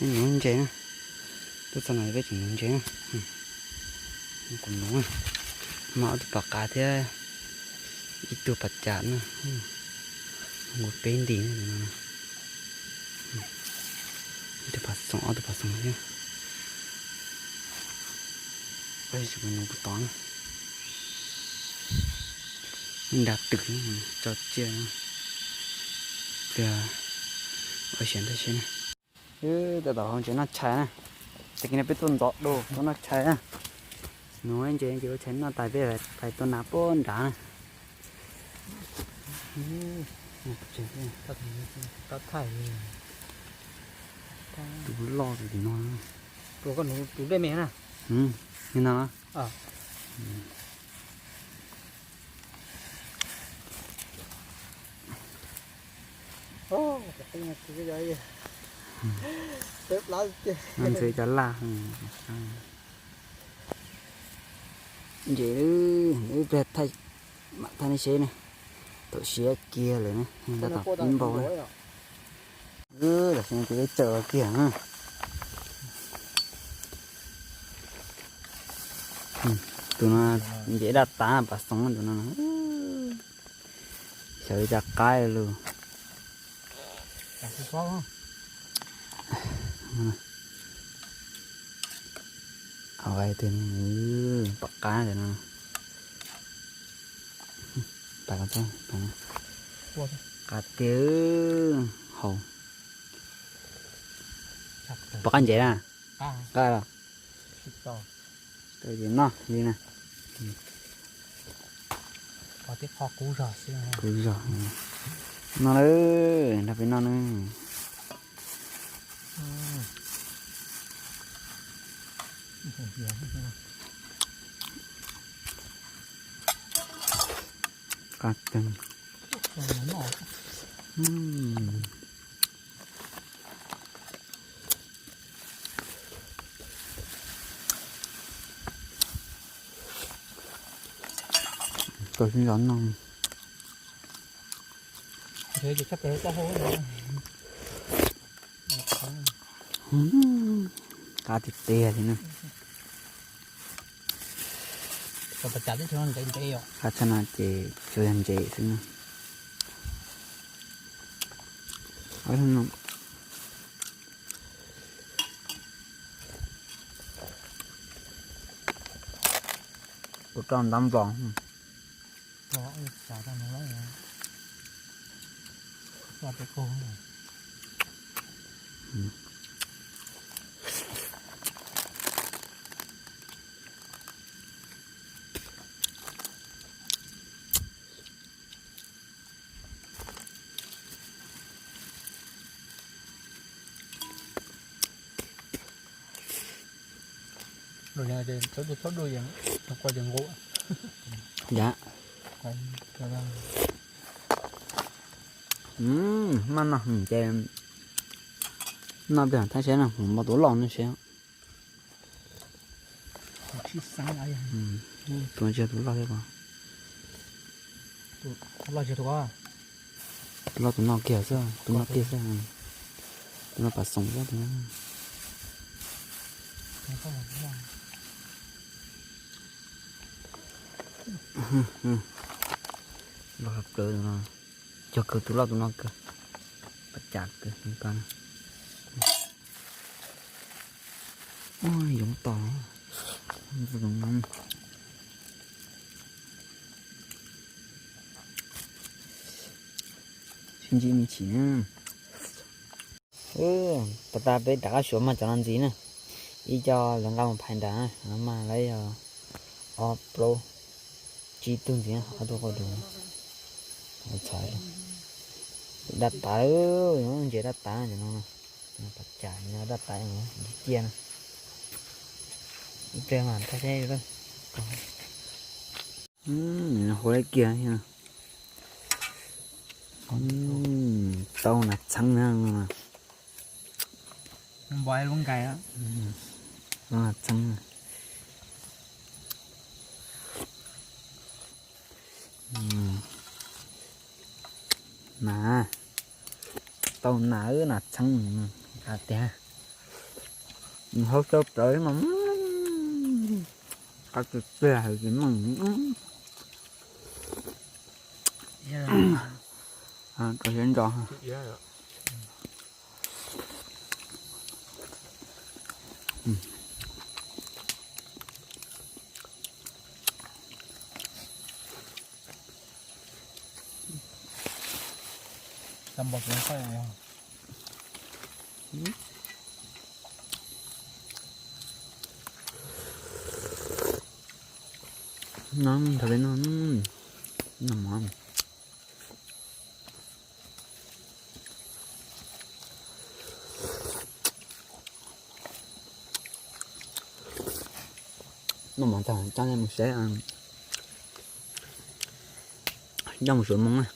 Nuv ntses na, tuaj txog no peb tseem nuv ntses na. Kuv nuv, mas ob tug pas qav thiab ib tug pas cas na, nkaus peb nti no. Ib tug pas xoom, ob tug pas xoom thiab. Kuv nuv puas tod na. Nra twm tso tsiaj, ua siav ntawd seb na. Tab tom haus ntses noj tshais na. Tag kis no peb tuaj ntxov dua tuaj noj tshais na. Nuv ntses ces ua tshais noj tas peb pais tua nas puag nrad na. Tus loj tus tim no. Tus dej me na. Li no. Ntxeev cov laj. Ntses, ib pliag thaij, mam thaij nej seb ne. Thaum siav kiag lawm ne, tab tom pib npau. Tam sim no ces peb tsaws kiag na. Tus no ntses daj tas pas xoom tus no. Xyov li cas qaib lug. Pom qab ntawm no. Pais, qab tiag, haus. Pom qab ntses na. Qab los. Noj li na. Qub zog, noj lawm, nrog peb noj na. Qab kawg. Tau sib zov noj. Qab tiag tiag li na. Qab tshaj no ces tsuas yog ntses xwb na. Kuv rau ntab nplos. Yam maj noj ces noj pliag thaib seb no, mus npau tus loj no seb. Tus no tsis yog tus loj thiab ko. Tus loj tus no kiag xwb, tus no kiag xwb. Tus no pas xoom xwb tus no. Loj plawv tus no. Cog kawg tus loj tus no kawg. Pas cas kawg ko na. Yoov tos. Sib ntsib me ntsis na. Pas tas peb rov qab suav mas cov no ntxiv na. Ib co lawv nqa mus phais nrad na, no mas lawv yog ob plaub tsib tug ntxiv, ob tug qau tus. Txhais daj tas, ntses daj tas no. Pas cas no daj tas ntsis ciaj na. Ib pliag mas thaij seb. Hu lawm kiag. Tau nas txheeb na. Tau nas txheeb. Nas, tau nas, nas txheeb, qab tiag. Nws hau tau plawv mas qab tug txiag hais tsis meej. Rau siab ntso. No, thaum peb noj, noj mov. Noj mov tag coj nej mus saib, coj mus suav moo na.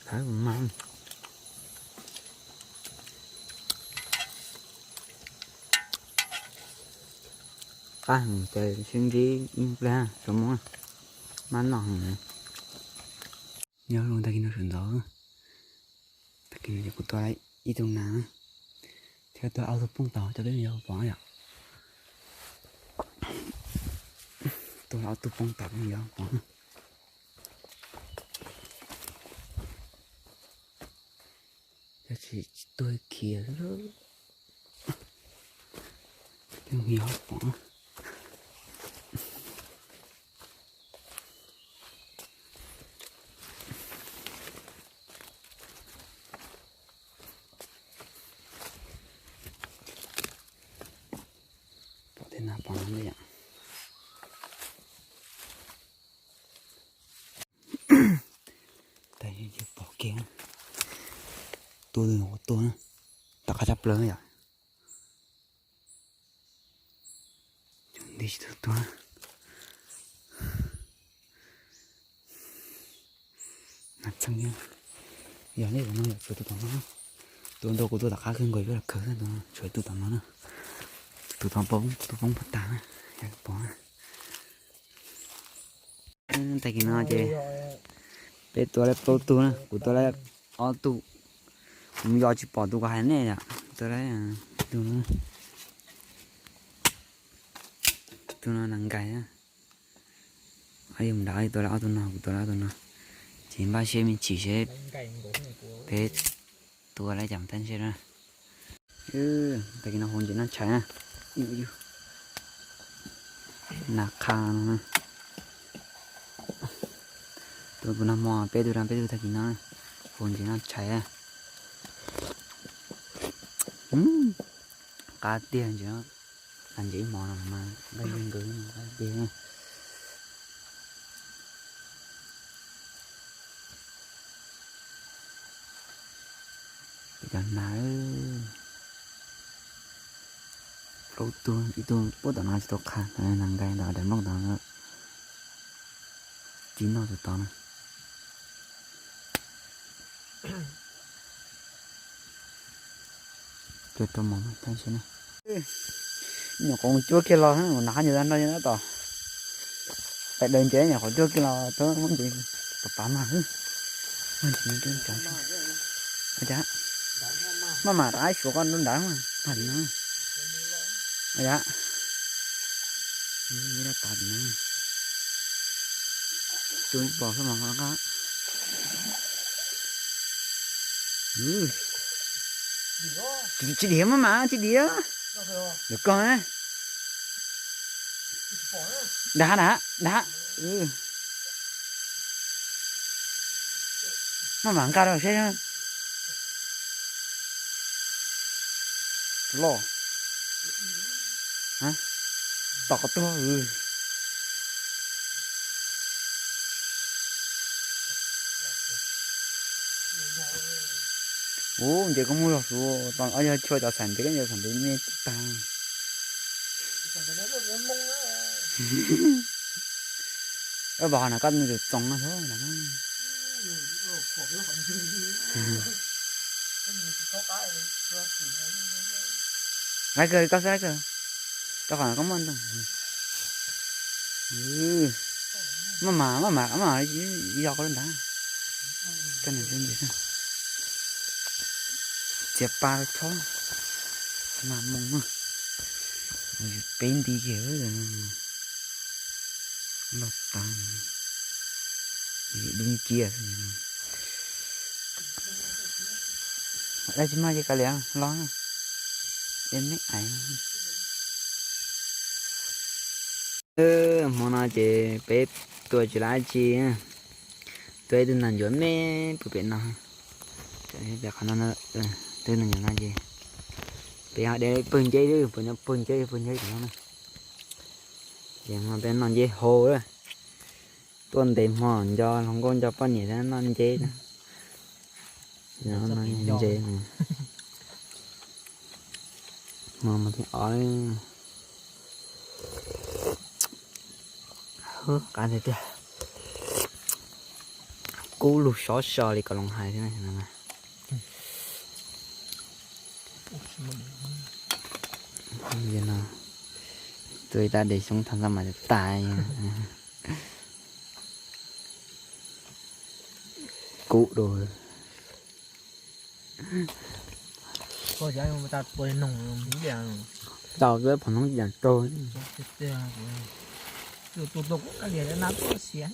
Qab mas, qab heev ces sib ntsib ib pliag suav moo, maj noj heev. Nyob zoo tag kis no sawv ntxov, tag kis no ces kuv tua ib tug nas thiab tua ob tug poob tod coj peb mus yog pov yom. Tua ob tug poob tod peb mus yog pov. Cov tsis tuag khiav xwb. Peb mus yog pov. Pom tej nas pom no ntej yom. Tas pom kiag, tua tus tua na, tom qab tshaj plaws yom. Cov ntej tsis tau tua. Nas txheeb thiab. Yog nej tus no yom, tshuav tus tom no. Tus ntawd kuv tua tom qab kawg nkaus, yuav los kawg xwb, tshuav tus tom no na. Tus tom poob, tus poob puag tas na, yog pov na. Tag kis no ces peb tua lawm plaub tug na, kuv tua lawm ob tug. Kuv mus yos tsis pom tus kuv hais nej yom, tua lawm tus no, tus no nas nkais na. Yog mus nrad tua lawm ob tug no, kuv tua lawm ob tug no. Ces npaj siab me ntsis seb peb tua lawm cas tab sis na. Tag kis no hauv ntses noj tshais na. Nas qha no na. Tua tus nag hmo peb tug, peb tug tag kis no hauv ntses noj tshais. Qab tiag ntses, qab ntses ib hmo no mas nqaij nqaij nkaus qab tiag. Peb cov nas, plaub tug, ib tug puag tom no tsis tau qha, nas nkais ntawm daim nplooj tom no, tsis noj tus tod na. Cua rau mov tab sis na. Nyuam qhuav mus cuab kiag los, nas qab ntses no no tab tom pais daws ntses, nyuam qhuav cuab kiag los tab muab ntses pam pam mas. Maj mam rov qab suav koj lub nrad mas, no. Yam, tas no. Tus pom xwb mas qab. Tsis dim maj mam, tsis dim. Lawv koj na. Dag, dag, dag. Maj mam nqa rau seb. Loj. Tom qhov tuag. Ub, ntses koj muab zog xwb, yog tshua cov xav ntev, cov xav ntev me tag. Vauv na, koj tus txoos no xwb. Laib kawg, koj xwb laib kawg. Rau qhov koj muaj ntoo. Maj mam, maj mam, maj mam yog koj lub nrad. Koj nws ntses, txiav pa rau chob. Nag moo, peb nti kiag, loj tas, dub nciab. Dab tsi mas ces kav liam los, es me ais. Hmo no ces peb tua tsis lab tsi, tua ib tug nas ncuav me pw pem no. Pem qhov no, tus nas ncuav no ces peb ho de pawg nceb, pawg nceb, pawg nceb no. Ces hmo peb noj nceb hau lawm. Tuaj ntev hmo nco hluas nkauj nco poj niam thiab noj nceb. Nceb, hmo mus thib ob. Qab tiag tiag, kub lug sov so li kom loo hais thiab. Tua ib rab de xyoob thaj xab mas tas. Kub dua. Tau peb phom noob yam raug. Tus tus tus kuv kav liam na tuaj xiav.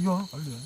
Yog qhov lwm.